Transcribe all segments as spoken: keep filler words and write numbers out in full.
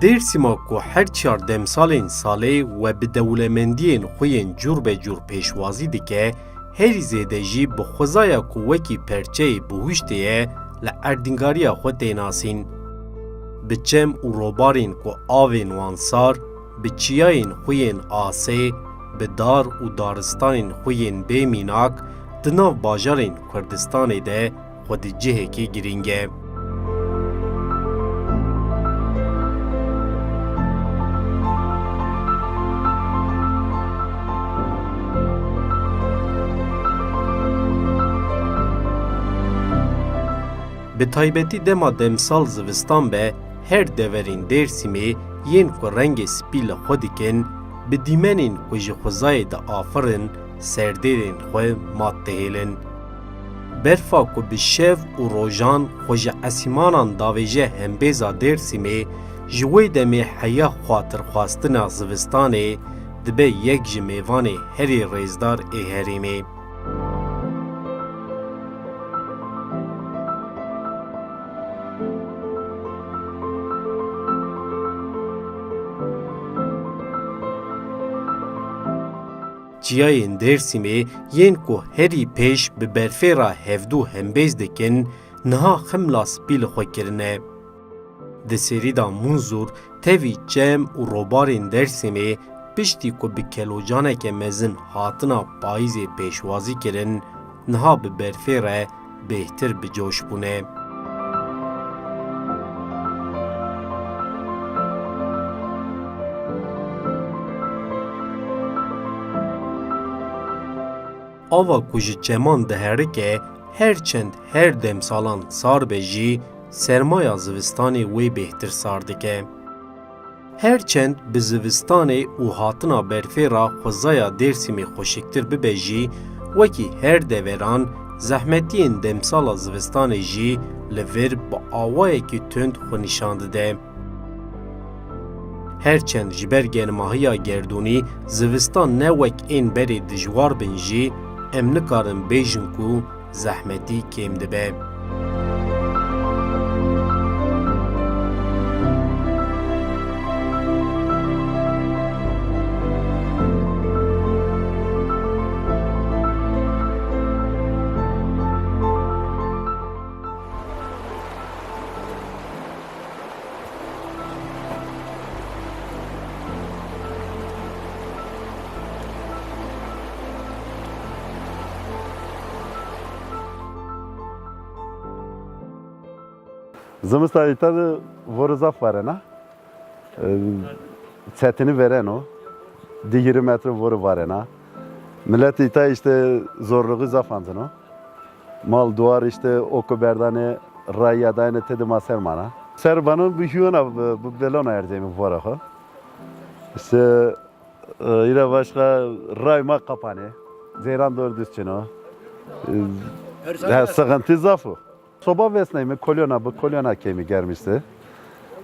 Dêrsîma ku her çar demsalên salê we bi dewlemendiyên xwe yên cûr be cûr pêşwazî dike, herî zêde jî bi xwezaya ku wekî perçeyê bihuştê ye, li erdîngariya xwe tê nasîn. Bi çem û robarên ku avên wan sar, bi çiyayên xwe yên asê, bi dar û daristanên xwe yên bê mînak, di nav bajarên Kurdistanê de xwe di cihekî girîng e. Bi taybetî dema demsal zivistan be, her deverên Dêrsimê yên ku rengê spî li xwe dikin, bi dîmenên ku ji xwezayê diafirin, serdêrên xwe mat dihêlin. Berfa ku bi şev û rojan xwe ji esîmanan davêje hembêza Dêrsimê, ji wê demê heya xatirxwastina zivistanê dibe yek ji mêvanê herî rêzdar ê herêmê. Çiyayên Dêrsimê yên ku herî pêş bi berfê re hevdû hembêz dikin, niha ximla spî li xwe kirine. Di serî de Munzûr tevî çem û robarên Dêrsimê piştî ku bi kelocaneke mezin hatina payîzê pêşwazî kirin, niha bi berfê re bêhtir bi coş bûne. Ava ku ji çeman diherike, her çend her demsalan sar be jî, sermaya zivistanê wê bêhtir sar dike. Her çend bi zivistanê û hatina berfê re xwezaya Dêrsimê xweşiktir bibe jî, wekî her deveran, zehmetiyên demsala zivistanê jî li vir bi awayekî tund xwe nîşan dide. Her çend ji ber germahiya gerdûnî zivistan ne wek ên berê dijwar bin jî, em nikarin bêjin ku zehmetî kêm dibe. Zimista îta de vore zaf varena. E, çetinî vereno. Di yirmi metre vore varena. Millet îta işte zorluğu zaf andino. Mal duar işte oku berdane, raya dayne tedi ma ser mana. Ser banon bu hiyona, bu belona ercemi vore xo. İşte, e, îre başka ray ma kapane. Ceyran doğru düz çino. E, he, sıkıntı zaf o. Soba vesneymi kolyona, bu kolyona kemi germişti.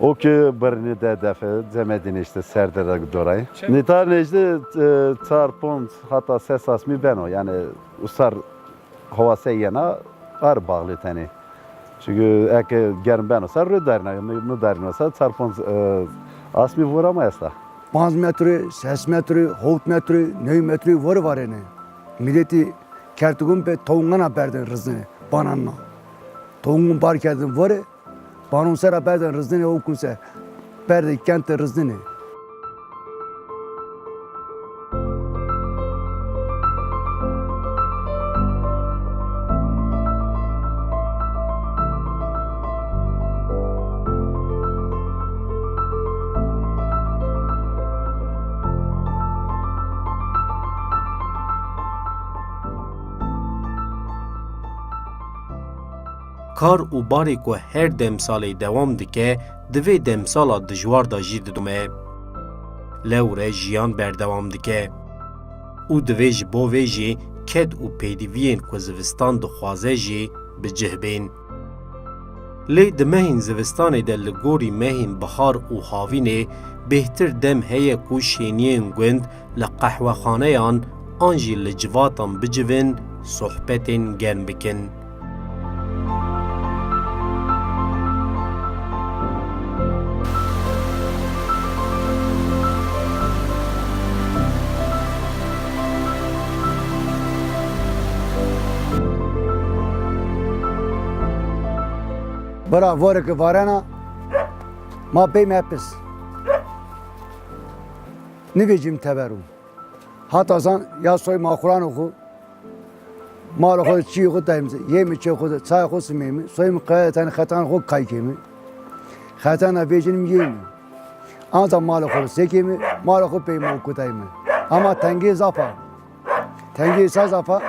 O ki birini de defe, cemedini işte serdere dorayı. Nita nejde, e, çar, ponc, hatta ses asmi beno. Yani usar havase yena ar bağlı teni. Çünkü eke germ beno ser rü darina, nu darino ser çar, ponc, e, asmi vurama esta. Panc metre, ses metre, howt metre, ney metre vore varene. Milletî kertigun pe tawungana berdin rizine, bananna. Tawungun bar kerdin vore, banon sera berdin rizine, o kunse berdin kente rizine. Kar û barê ku her demsalê dewam dike, di vê demsala dijwar de jî didome. Lewre jiyan berdewam dike. Û divê ji bo vê jî ked û pêdiviyên ku zivistan dixwaze jî bi cih bên. Lê di mehên zivistanê de li gorî mehên bihar û havînê bêhtir dem heye ku şêniyên gund li qehwexaneyan an jî li civatan bicivin, sohbetên germ bikin. Bira voreke varena, ma pey me pis. Nivêcîm teber û. Hata zan ya soy ma xuran xwe, mal xwe, çî xwe tayim, yê mi çê xwe, çay xwe simê mi, soy mi qaya tane xetan xwe kaykê mi. Xetana vêcin mi yê mi. Anza mal xwe sekê mi, mal xwe pey mi kutay mi. Ama tengê zafa. Tengê sa zafa.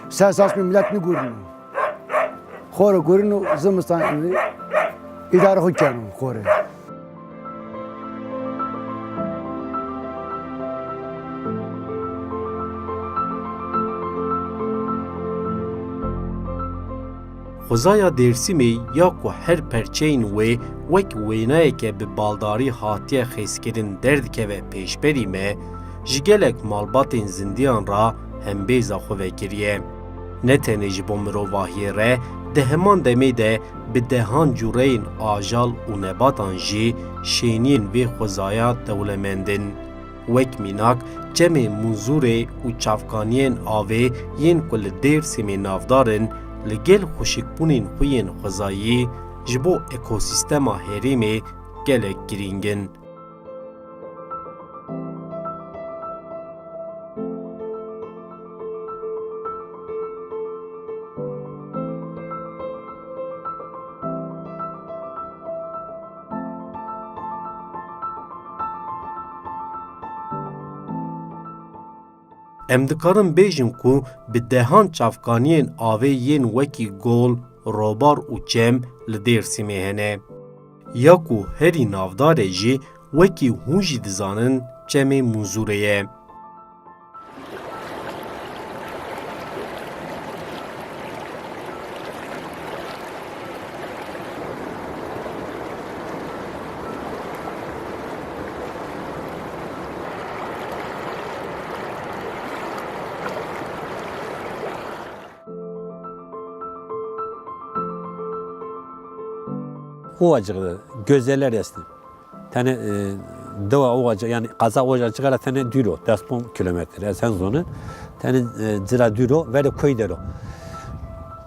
Ser sas mi millet nigurin. Xore gurin û zimistan îdare xwe kerin xore. Xwezaya Dêrsimê ya ku her perçeyên wê wek wêneyeke bi baldarî hatiye xêzkirin derdikeve pêşberî me, ji gelek malbatên zindiyan re hembêza xwe vekiriye. Ne tenê ji bo mirovahiyê re, di heman demê de bi dehan cureyên ajal û nebatan jî şêniyên vê xwezaya dewlemend in. Wek mînak, çemê Munzûrê û çavkaniyên avê yên ku li Dêrsimê navdar in, li gel xweşikbûnên xwe yên xwezayî ji bo ekosîstema herêmê gelek girîng in. Em dikarin bêjin ku bi dehan çavkaniyên avê yên wekî gol, robar û çem li Dêrsimê hene. Ya ku herî navdar e jî, wekî hûn jî dizanin, çemê Munzûrê ye. Ovacık de gözeler esti. Tenê, e, dewa Ovacık, yani qaza Ovacık ra tenê dûr o, des ponc kilometre, ez hen zone. Tenê, e, cira dûr o, verê koy der o.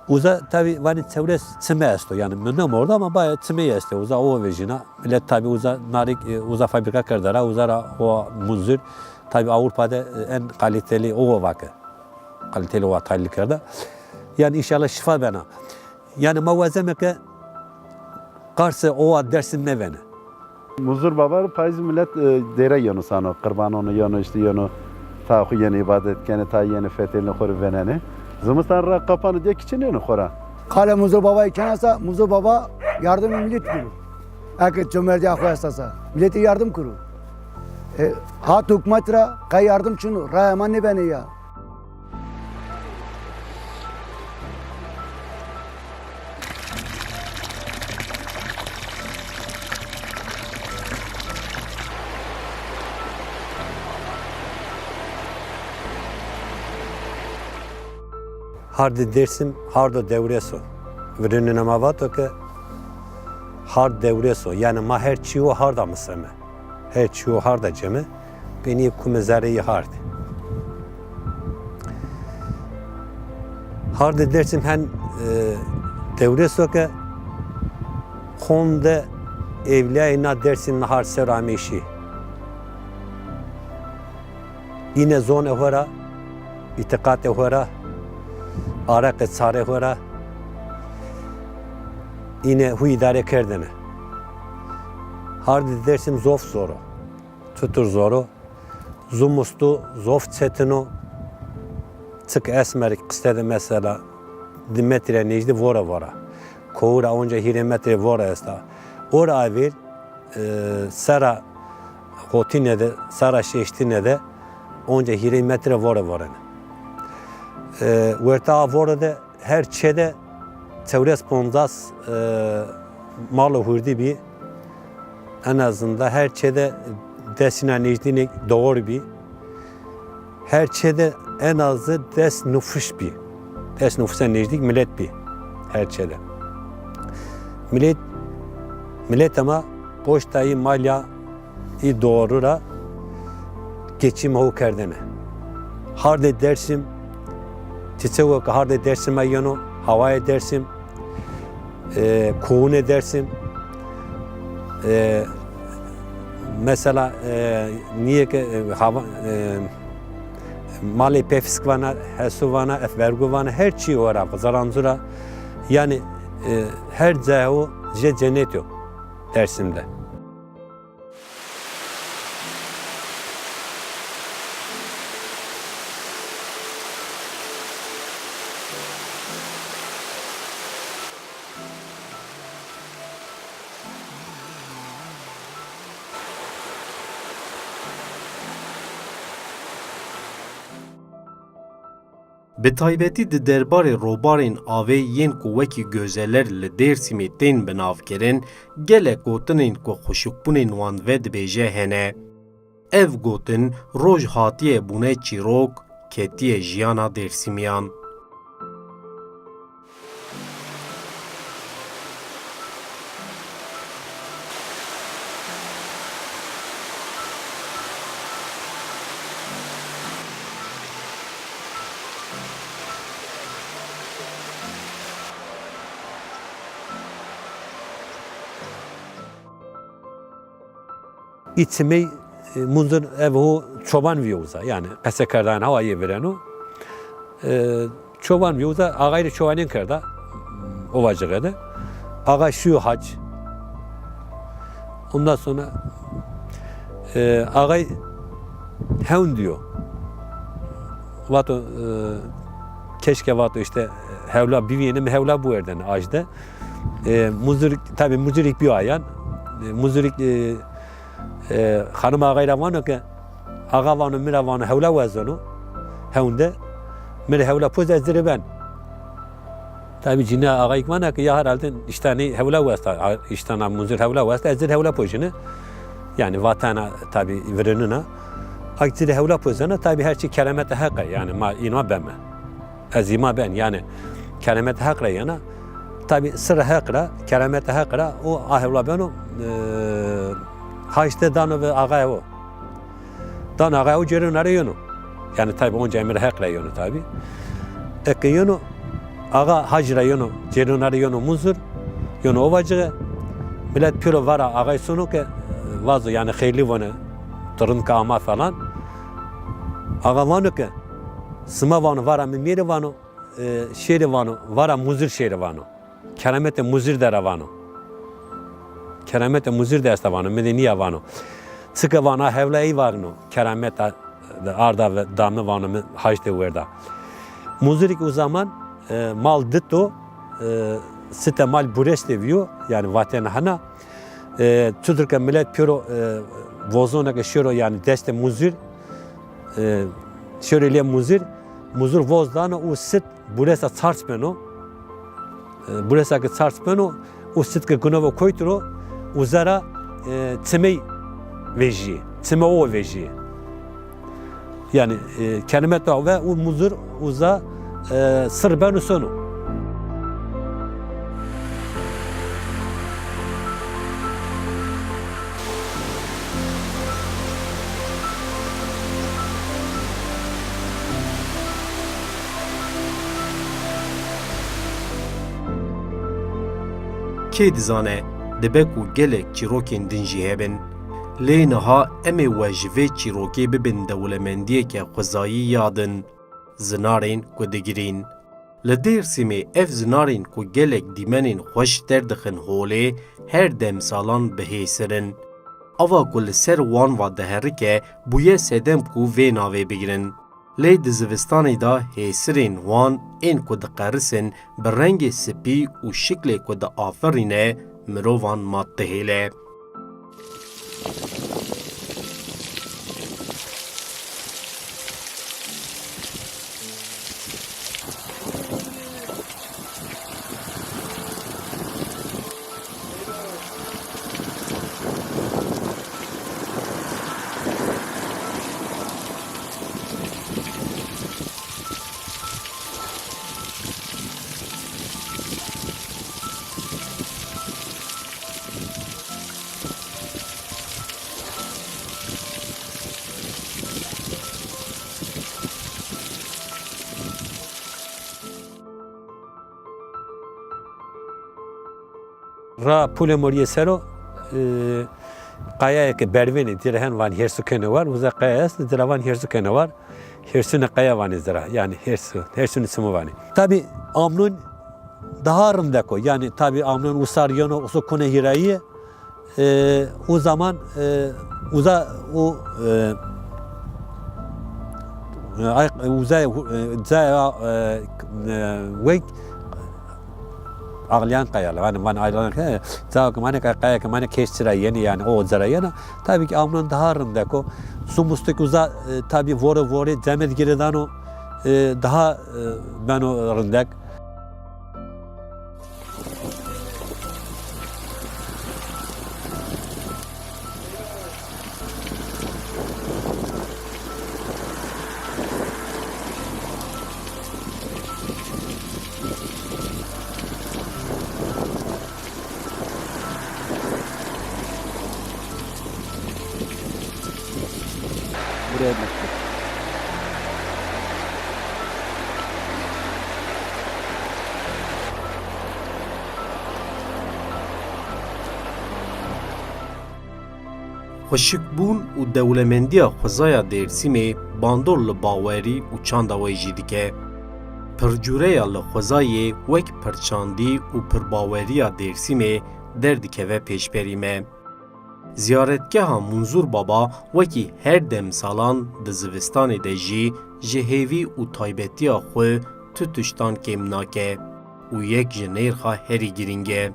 Uza tabi vanê çewres çime esto, yani mi nem orada ama bayağı çime este. Uza o vejina, millet tabi uza narik, e, uza fabrika kerdara, uza ra o Munzur. Tabi Avrupa de, e, en kaliteli o vake. Kaliteli o tahlil kerda. Yani inşallah şifa bena. Yani ma wazeme ke Qarse owa Dersim nevene. Muzur Baba payîz millet, e, dêre yeno sano, qirbanano yeno, işte yeno, ta xwe yeno îbadet kene, ta yeno fetelini xwe venene. Zimistan ra kapano diye kiçineno xora. Qale Muzur Baba kenasa, Muzur Baba yardım millet kuru. Eke cömertiya xwe estasa, milleti yardım kuru. E, hat hükümet ra qey yardım çinu, raya ma nebene ya. Hardê Dêrsim hardo dewrês o. Virênê ma vato ke hard dewrês o. Yani ma her çîyo harda miseme. Her çîyo harda ceme. Penî kume zereyî hard. Hardê Dêrsim hen, e, dewrêso ke xonde ewliyayê na Dêrsim nahar ser amêşî. Îne zonê xwe ra, îtiqatê xwe ra, areqê çarê xwe ra, îne hû îdare kerdene. Hardê Dêrsim zof zor o. Çitur zor o? Zumustu zof çetin o. Çik esmer qiste de mesela di metre nêjdî vore vore. Kowu ra onca hîrê metre vore esta. Ora avêr, e, sera xotîne de, sera şêştîne de onca hîrê metre vore vore ne. E, werta a vore de her çê de çewres ponzas, e, malo hurdî bî. En azından her çê de desîna nêjdînê doğru bî. Her çê de en azı des nüfus bî. Des nüfusa nêjdîk millet bî. Her çê de. Millet, millet ama poştayı malya î doğru ra geçim ho kerdene. Hardê Dersim, çiçewo ke hardê Dersim yeno, hawayê Dersim, E, Koğune Dersim, e, mesela, e, niye ki, e, hava, e, malê Pevsk vana, Hesu vana, Efvergu vana, her çi ora, Zarancura, yani, e, her ceho je cennet yo Dersim'de. Bi taybetî di derbarê robarên avê yên ku wekî gözeler li Dêrsimê tên binavkirin, gelek gotinên ku xweşikbûnên wan vedibêje hene. Ev gotin roj hatiye bûne çîrok, ketiye jiyana Dêrsimiyan. Î çimey, e, Munzur ev ho çoban vî uza, yani qese kerdan hawa yê vireno. E, çoban vî uza, ağayê çobanên kerda, Ovacık'e de. Ağa şiyo hac. Ondan sonra, e, ağay hewn diyo. Vato, e, keşke vato işte hewla biviyene mi hewla bu erden ajde. E, Munzur, tabi Munzurik bir ayan. E, Munzurik, e, E, xanim ağayra vano ke, ağa vano, mira vano, hewla wezano, hewnde, mira hewla poz ez zire ben. Tabi cîna ağayik vana ke ya herhalde iştani hewla westa, a, iştana Munzur hewla westa, ez zire hewla pojine. Yani vatana tabi virinina. Ak zire hewla pozana, tabi her çi keramete heqe, yani ma inma beme. Ez îma ben, yani keramet Heq re yena. Tabi sirr Heq re, keramet Heq re, o ahevla beno, e, haşte dano ve ağaya o. Dano ağaya o cêrê nare yeno. Yani tabi onca emir Heq re yeno tabi. Eke yeno, ağa hac re yeno, cêrê nare yeno Munzur, yeno Ovacığı. Millet piro vara ağay sono ke, vazo yani xeyrli vone, tırın ke ama falan. Ağa vano ke, sima vano, vara mi mêrê vano, e, şêrê vano, vara Muzir şêrê vano. Keramete Muzir dera vano. Keramete Muzir de esta vano, mi de niya vano. Çike vana hevla ey vano, kerameta de arda ve dame vano mi hac de werda. Muzirik o zaman, e, mal dito, e, site mal bureste viyo, yani vaten hana. E, çudur ke millet piro, e, vozoneke şêro, yani deste Muzir, e, şêro lê Muzir, Muzir voz dano û sit buresa çarç beno. E, buresa ke çarç beno û sit ke gunova koytiro û zera, e, çimey vejî, çime o vejî. Yani, e, kelimeta ve û Muzir uza, e, sir ben û sono. Kê dizane, dibe ku gelek çîrokên din jî hebin. Lê niha em ê we ji vê çîrokê bibin dewlemendiyeke xwezayî ya din. Zinarên ku digirîn. Li Dêrsimê ev zinarên ku gelek dîmenên xweş derdixin holê, her demsalan bi hêsir in. Ava ku li ser wan va diherike, bûye sedem ku vê navê bigirin. Lê di zivistanê de hêsirên wan ên ku diqerisin, bi rengê spî û şiklê ku diafirîne, mirovan mat dihêle. Ra Pûlemoriyê sero, e, qayayeke bervênê, dîre hen van hêrsûkêne war, uza qaya est, dîre van hêrsûkêne war. Hêrsûne qaya vanê zira, yani hêrsû, hêrsûne çimû vanê. Tabi Amnon daha rindek o, yani tabi Amnon usar yeno, usu kune hîrayî, e, o zaman, e, uza o, e, e, ay, uza, e, uza, e, e, wek Ağlayan Kayalar. Hani van Ağlayan Kayalar. Zava ki mane kaya ki mane keş sıra yeni yani o zira yena. Tabii ki Amnon daha rindek o. Sumustuk uza, e, tabii vore vore cemed giredano, e, daha, e, beno rindek. Buraya bak. Xweşikbûn û dewlemendiya xwezaya Dêrsimê bandor li bawerî û çanda wê jî dike. Pircûreya li xwezayê wek pirçandî û pirbaweriya Dêrsimê derdikeve pêşberî me. Ziyaretgeha Munzur Baba wekî her demsalan di zivistanê de jî ji hêvî û taybetiya xwe tu tiştan kêm nake û yek ji nêrxa herî girîng e.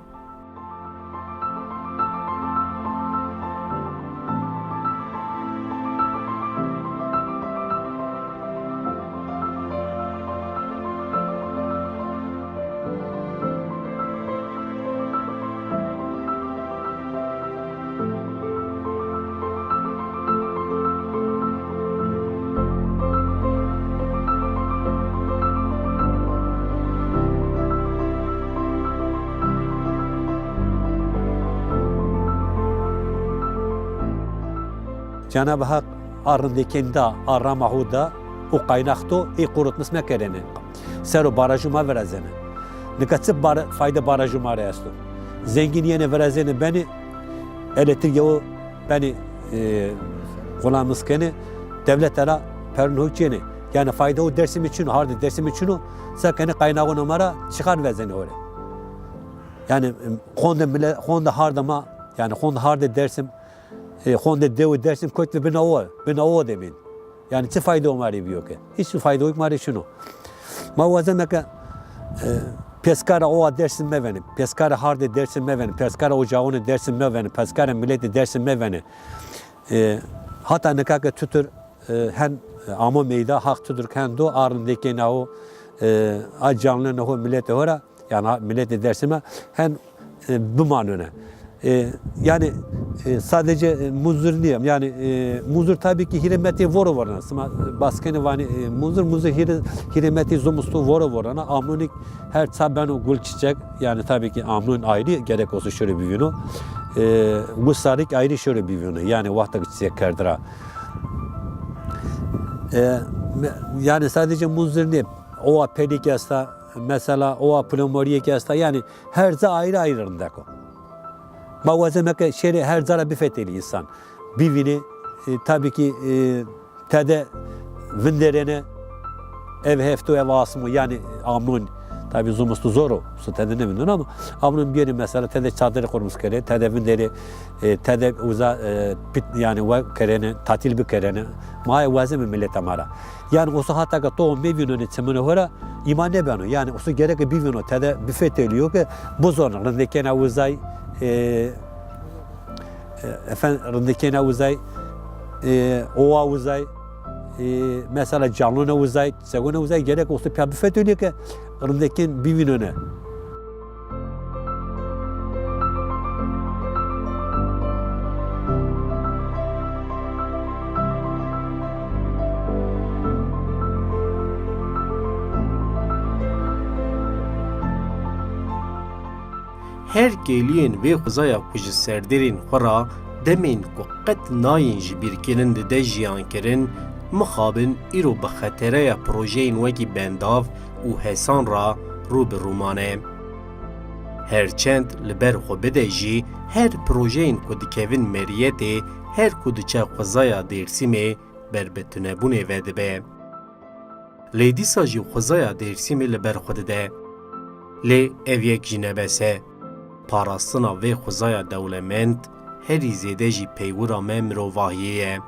Cenab-ı Hak a rindekên da, a rama hû da û qaynax to ê qurutmis mekerene. Sero barajû ma virazene. Nika çi bar-, fayde barajû ma re esto? Zengîn yene virazene benê, elektrîk yew benê, e, xulamizkene, dewlet era perûn ho çêne. Yani fayde o Dêrsimê çin o, hardê Dêrsimê çin o, sekene qaynaxûna ma ra çixar vezene hore. Yani, e, xonde mile-, xonde harda ma, yani xonde hardê Dêrsim, e, xonde dewe Dêrsim kot ve bina o, bina o demîn. Yani çi fayde o ma rê biyo ke? Hiç fayde o ma rê çin o. Ma waze me ke, e, pêskara owa Dêrsim mevene, pêskara hardê Dêrsim mevene, pêskara ocağûnê Dêrsim mevene, pêskara miletê Dêrsim mevene. E, hata nika ke tutur, e, hen, e, amo meyda haq tutur kendo, a rindekê nawo, e, a canlı neho milete hora, yani ha, miletê Dêrsimê hen, e, bimanone. E, yani, e, sadece, e, Munzur niye. Yani, e, Munzur tabii ki hîrê metrê voro vorana. Sima, e, baskeni vani, e, Munzur, Munzur hîrê, hîrê metrê zumustu voro vorana. Amnonik her ça beno gul çiçek. Yani tabii ki Amnon ayrı gerek olsun şöyle bir vino. E, Gusarik ayrı şöyle bir vino. Yani wextek çiçek kerdira. E, me-, yani sadece Munzur niye. Owa Pelîk esta, mesela owa Pulomoriyek esta, yani her ca ayrı ayrı rindek o. Ma waze me ke şêrê her ca ra bifetelî însan. Bivînê, e, tabii ki, e, tede vinderene ev hefto ev asmo, yani Amnon, tabii zumustu zor o, su tede ne vindon ama Amnon biyene mesela tede çadırı kurmuş kere, tede vindere, e, tede uza, e, pit, yani we kerene, tatil bikerene. Ma waze me millet amara. Yani o sahata ke to mevînone çimine hora îma nebeno. Yani o gereke bivîno, tede bifetelîyo ke buzon rindekena uzay, e, e, efen rindekena uzay, e, owa uzay, e, mesela canluna uzay, seguna uzay gerek o piya bifetelîyo ke rindeken bivînone. Her kêliyên vê xwezaya ku ji serdêrên xwe re demên ku qet nayên ji bîrkirin dide jiyan kirin, mixabin îro bi xetereya projeyên wekî bendav û hesan re rû bi rû mane. Her çend li ber xwe bide jî, her projeyên ku dikevin meriyetê, her ku diçe xwezaya Dêrsimê, ber bi tunebûnê ve dibe. Lê dîsa jî xwezaya Dêrsimê li ber xwe dide. Lê ev yek jî ne bes e. Parastina vê xwezaya dewlemend herî zêde jî peywira me mirovahiyê ye.